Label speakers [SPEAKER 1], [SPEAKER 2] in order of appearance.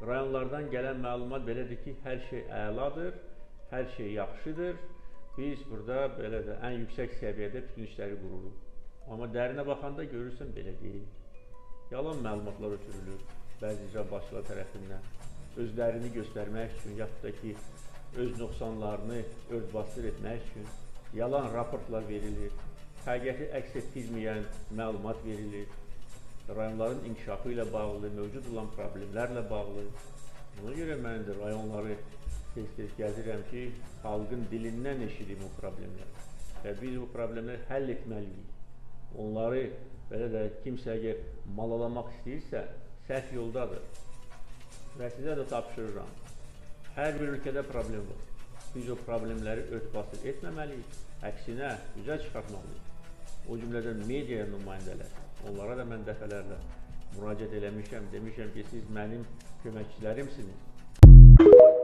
[SPEAKER 1] Rayonlardan gələn məlumat belədir ki, hər şey əladır, hər şey yaxşıdır. Biz burada belə də ən yüksək səviyyədə bütün işləri qururuq. Amma dərinə baxanda görürsən belə deyil. Yalan məlumatlar ötürülür bəzi icra başçılar tərəfindən. Özlərini göstərmək üçün, yaxud da ki, öz nöqsanlarını ört-basdır etmək üçün yalan raportlar verilir. Həqiqəti əks etdirməyən məlumat verilir. Rayonların inkişafı ilə bağlı, mövcud olan problemlərlə bağlı. Buna görə mən də rayonları tez-tez gəzirəm ki, xalqın dilindən eşidim o problemləri. Və biz bu problemləri həll etməliyik. Onları belə də kimsə əgər malalamaq istəyirsə, səhv yoldadır. Və sizə də tapşırıram. Hər bir ölkədə problem var. Biz o problemləri ört-basdır etməməliyik. Əksinə, üzə çıxartmalıyıq. O cümlədən media nümayəndələr. Onlara da mən dəfələrlə müraciət eləmişəm, demişəm ki, siz mənim köməkçilərimsiniz.